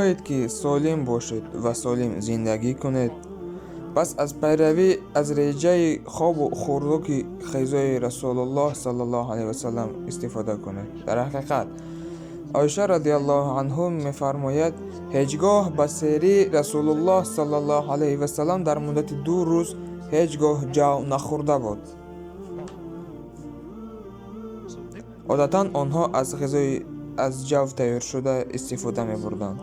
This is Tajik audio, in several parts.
Мехоҳед, ки солим бошед ва солим зиндагӣ кунед, пас аз пайравӣ аз реҷаи хобу хӯроки ғизои Расулуллоҳ саллаллоҳу алайҳи васаллам истифода кунед. Дар ҳақиқат, Оиша радиаллоҳу анҳу мефармояд, ҳеҷ гоҳ ба серии Расулуллоҳ саллаллоҳу алайҳи васаллам дар муддати 2 рӯз ҳеҷ гоҳ ҷав нахӯрда буд. Одатан онҳо аз ғизои аз ҷав тайёршуда истифода мебурданд.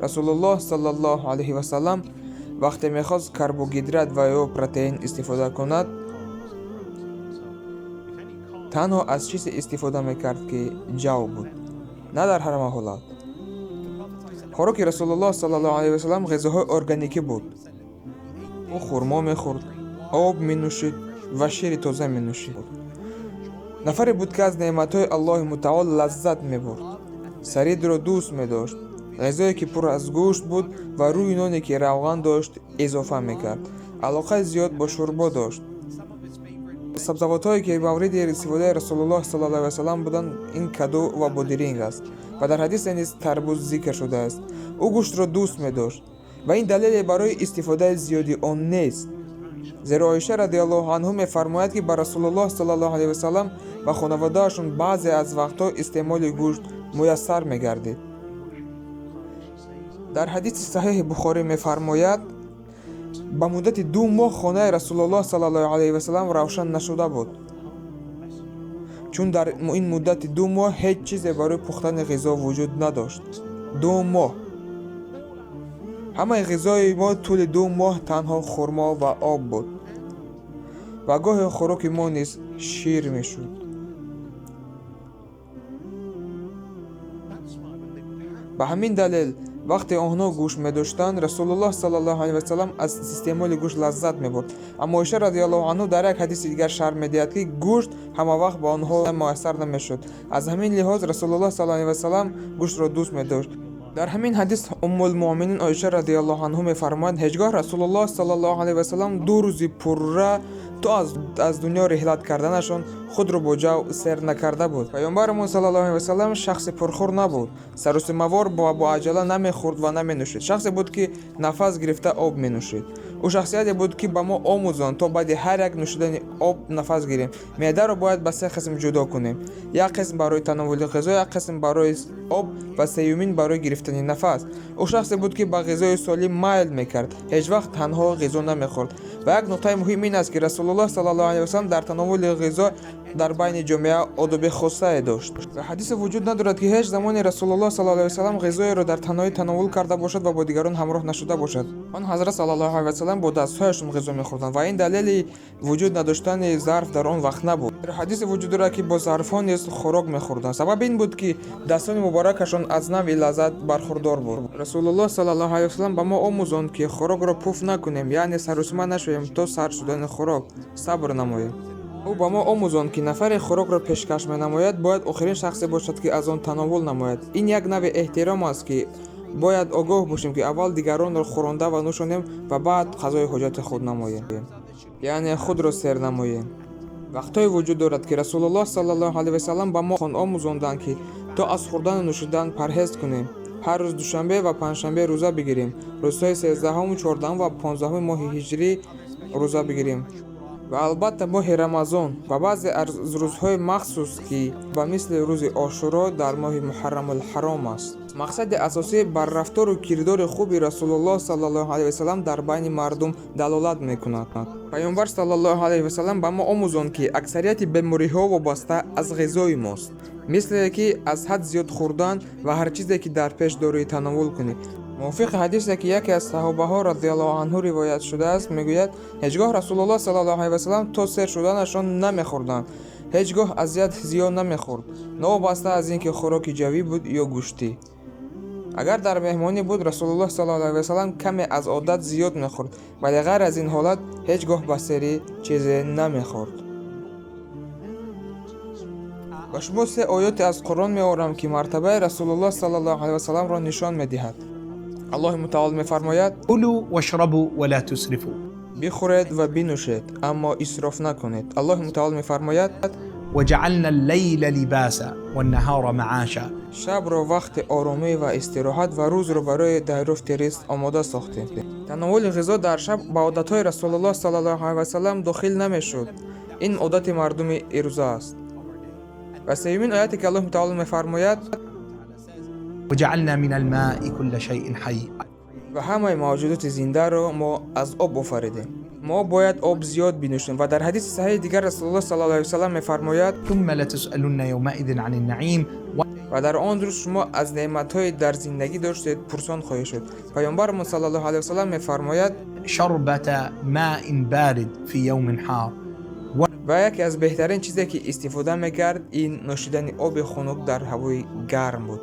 Расулуллоҳ саллаллоҳу алайҳи васаллам вақте мехост карбогидрат ва ё протеин истифода кунад, танҳо аз чизе истифода мекард, ки ҷав буд, на дар ҳама ҳолат. Хӯроки Расулуллоҳ саллаллоҳу алайҳи васаллам ғизоҳои органикӣ буд. Ӯ хурмо мехӯрд, об менӯшид ва шири тоза менӯшид. Нафаре буд, ки аз неъматҳои Аллоҳи мутаол лаззат мебурд. Саридро дӯст медошт, ғизое ки пур аз гӯшт буд ва рӯи ноне ки равған дошт изофа мекард. Алоқаи зиёд бо шӯрбо дошт. Сабзавотҳое ки мавриди истифодаи Расулуллоҳ саллаллоҳу алайҳи васаллам буданд, ин каду ва бодиринг аст ва дар ҳадисе низ тарбуз зикр шудааст. Ӯ гӯштро дӯст медошт ва ин далеле барои истифодаи зиёди он нест. Зеро Оиша радиаллоҳу анҳу мефармояд, ки ба Расулуллоҳ саллаллоҳу алайҳи васаллам ва хонаводаашон баъзе аз вақтҳо истеъмоли гӯшт муяссар мегардид. Дар ҳадиси саҳеҳи Бухорӣ мефармояд, ба муддати 2 моҳ хонаи Расулуллоҳ саллаллоҳу алайҳи васаллам равшан нашуда буд, чун дар ин муддати 2 моҳ ҳеҷ чизе барои пухтани ғизо вуҷуд надошт. 2 моҳ. Ҳамаи ғизои мо тӯли 2 моҳ танҳо хурмо ва об буд ва гоҳе хӯроки мо низ шир мешуд. Ба ҳамин далел вақте онҳо гӯшт медоштанд, Расулуллоҳ саллаллоҳу алайҳи васаллам аз истеъмоли гӯшт лаззат мебурд. Аммо Оиша радиаллоҳу анҳу дар як ҳадиси дигар шарҳ медиҳад, ки гӯшт ҳама вақт ба онҳо муяссар намешуд. Аз ҳамин лиҳоз Расулуллоҳ саллаллоҳу алайҳи васаллам гӯштро дӯст медошт. Дар ҳамин ҳадис Уммулмуъминин Оиша радиаллоҳу анҳу мефармояд, ҳеҷ гоҳ Расулуллоҳ саллаллоҳу алайҳи васаллам 2 рӯзи пурра то аз дунё риҳлат карданашон худро бо ҷав сер накарда буд. Паёмбарамон саллаллоҳу алайҳи васаллам шахси пурхӯр набуд, сарусимавор ва бо аҷала намехӯрд ва наменӯшид. Шахсе буд, ки нафас гирифта об менӯшид. Ӯ шахсияте буд, ки ба мо омӯзонд, то баъди ҳар як нӯшидани об нафас гирем. Меъдаро бояд ба 3 қисм ҷудо кунем: як қисм барои тановули ғизо, як қисм барои об ва сеюмин барои гирифтани нафас. Ӯ шахсе буд, ки ба ғизои солим майл мекард, ҳеҷ вақт танҳо ғизо намехӯрд. Ва як нуқтаи муҳим ин аст, ки Расулуллоҳ саллаллоҳу алайҳи васаллам дар тановули ғизо дар байни ҷомеа одоби хосае дошт. Ва ҳадисе вуҷуд надорад, ки ҳеҷ замоне Расулуллоҳ саллаллоҳу алайҳи васаллам ғизоеро дар танҳоӣ тановул карда бошад ва бо дигарон ҳамроҳ нашуда бошад. Он ҳазрат саллаллоҳу алайҳи васаллам бо дастҳояшон ғизо мехӯрданд ва ин далели вуҷуд надоштани зарф дар он вақт набуд. Ҳадисе вуҷуд дорад, ки бо зарфҳо низ хӯрок мехӯрданд. Сабаб ин буд, ки дастони муборакашон аз навъи лаззат бархурдор буд. Расулуллоҳ саллаллоҳу алайҳи васаллам ба мо омӯзонд, ки хӯрокро пуф накунем, яъне сарусима нашавем то сар шудани хӯрок, сабр намоем. Ӯ ба мо омӯзонд, ки нафаре хӯрокро пешкаш менамояд, бояд охирин шахсе бошад, ки аз он тановул намояд. Ин як навъи эҳтиром аст, ки бояд огоҳ бошем, ки аввал дигаронро хӯронда ва нӯшонем ва баъд қазои ҳоҷати худ намоем, яъне худро сер намоем. Вақтҳое вуҷуд дорад, ки Расулуллоҳ саллаллоҳу алайҳи васаллам ба мо омӯзонданд, ки то аз хӯрдану нӯшидан парҳез кунем. Ҳар рӯз душанбе ва панҷшанбе рӯза бигирем, рӯзҳои 13, 14 ва 15 моҳи ҳиҷрӣ рӯза бигирем ва албатта моҳи Рамазон ва баъзе аз рӯзҳои махсус, ки ба мисли рӯзи Ошуро дар моҳи Муҳаррамулҳаром аст. Мақсади асосӣ бар рафтору кирдори хуби Расулуллоҳ саллаллоҳу алайҳи васаллам дар байни мардум далолат мекунад. Паёмбар саллаллоҳу алайҳи васаллам ба мо омӯзонд, ки аксарияти бемориҳо вобаста аз ғизои мост, мисле ки аз ҳад зиёд хӯрдан ва ҳар чизе ки дар пеш дорӣ тановул кунӣ. Мувофиқи ҳадисе, ки яке аз саҳобаҳо радиаллоҳу анҳу ривоят шудааст, мегӯяд, ҳеҷ гоҳ Расулуллоҳ саллаллоҳу алайҳи васаллам то сер шуданашон намехӯрданд, ҳеҷ гоҳ азият зиёд намехӯрд, новобаста аз ин ки хӯроки ҷавӣ буд ё гӯштӣ. Агар дар меҳмонӣ буд, Расулуллоҳ саллаллоҳу алайҳи васаллам каме аз одат зиёд мехӯрд, вале ғайр аз ин ҳолат ҳеҷ гоҳ ба серӣ чизе намехӯрд. Ба шумо 3 оёте аз Қуръон меорам, ки мартабаи Расулуллоҳ саллаллоҳу алайҳи васалламро нишон медиҳад. Аллоҳи мутаол мефармояд: كلوا واشربوا ولا تسرفوا. бихӯред ва бинӯшед, аммо исроф накунед. Аллоҳи мутаол мефармояд: وجعلنا الليل لباسا والنهار معاشا. Шабро вақти оромӣ ва истироҳат ва рӯзро барои дарёфти ризқ омода сохтем. Тановвули ғизо дар шаб ба одатҳои Расулуллоҳ саллаллоҳу алайҳи васаллам дохил намешуд. Ин одати мардуми ирӯза аст. Ва сеюмин ояте, ки Аллоҳи таоло мефармояд: وجعلنا من الماء كل شيء حي. Ва ҳамаи мавҷудоти зиндаро мо аз об офаридем. Мо бояд об зиёд бинӯшем. Ва дар ҳадиси саҳиҳи дигар Расулуллоҳ саллаллоҳу алайҳи васаллам мефармояд: ثم لتسألن يومئذ عن النعيم. Ва дар он рӯз шумо аз неъматҳое дар зиндагӣ доштед пурсон хоҳед шуд. Паёмбарамон саллаллоҳу алайҳи васаллам мефармояд: شربة ماء بارد في يوم حار. Ва яке аз беҳтарин чизе, ки истифода мекард, ин нӯшидани оби хунук дар ҳавои гарм буд.